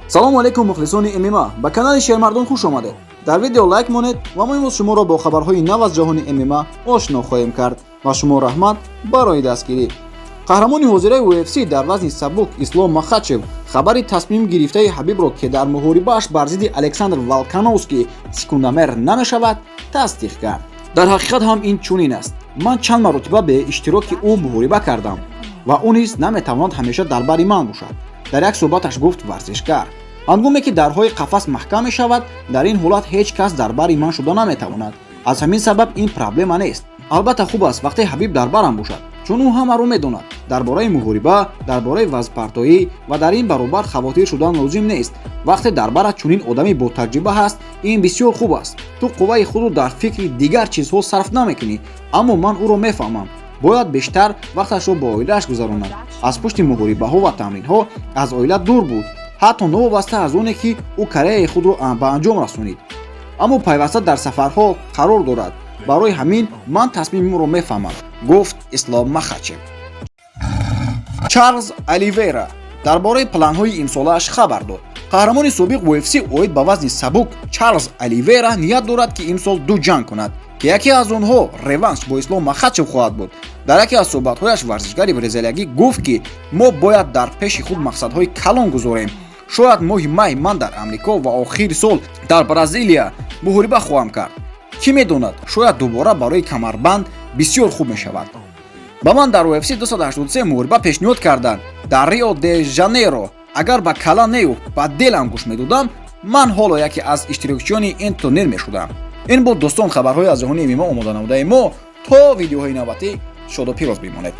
Салому алейкум, мухлисони ММА, ба канали Шермардон хуш омадед. Дар видео лайк монед ва мо имрӯз шуморо бо хабарҳои нав аз ҷаҳони ММА ошно хоҳем кард. Ва шумо раҳмат барои дастгирӣ. Қаҳрамони ҳозираи UFC дар вазни сабук Ислом Махачев хабари тасмим гирифтаи Ҳабибро, ки дар муҳорибааш бар зидди Александр Волкановский секундамер намешавад, тасдиқ кард. Дар ҳақиқат ҳам ин чунин аст. Ман чанд маротиба бе иштироки ӯ муҳориба кардам ва ӯ низ наметавонад ҳамеша дар бари ман бошад, дар як суҳбаташ гуфт варзишгар. Ҳангоме ки дарҳои қафас маҳкам мешавад, дар ин ҳолат ҳеҷ кас дар бари ман шуда наметавонад. Аз ҳамин сабаб ин проблема нест. Албатта, хуб аст, вақте Ҳабиб дар барам бошад, чун ӯ ҳамаро медонад дар бораи муҳориба, дар бораи вазнпартоӣ ва дар ин баробар хавотир шудан лозим нест. Вақте дар барат чунин одами ботаҷриба ҳаст, ин бисёр хуб аст. Ту қувваи худро дар фикри дигар чизҳо сарф намекунӣ. Аммо ман ӯро мефаҳмам, бояд бештар вақташро бо оилааш гузаронад. Аз пушти муҳорибаҳо ва тамринҳо аз оила дур буд, ҳатто новобаста аз оне ки ӯ карьераи худро ба анҷом расонид, аммо пайваста дар сафарҳо қарор дорад. Барои ҳамин ман тасмими ӯро мефаҳмам, гуфт Ислом Махачев. Чарлз Оливейра дар бораи планҳои имсолааш хабар дод. Қаҳрамони собиқ UFC оид ба вазни сабук Чарлз Оливейра ният дорад, ки имсол ду ҷанг кунад, ки яке аз онҳо реванш бо Ислом Махачев хоҳад буд. Дар яке аз суҳбатҳояш варзишгари бразилиягӣ гуфт, ки мо бояд дар пеши худ мақсадҳои калон гузорем. Шояд моҳи май ман дар Амрико ва охири сол дар Бразилия муҳориба хоҳам кард. Кӣ медонад, шояд дубора барои камарбанд. Бисёр хуб мешавад. Ба ман дар UFC 283 муҳориба пешниҳод карданд дар Рио де Жанейро. Агар ба кала нею ба делам гӯш медодам, ман ҳоло яке аз иштирокчиёни ин турнир мешудам. Ин буд, дӯстон, хабарҳои аз ҷаҳони ММА омода намудаи мо. То видеоҳои навбатӣ шоду пирӯз бимонед.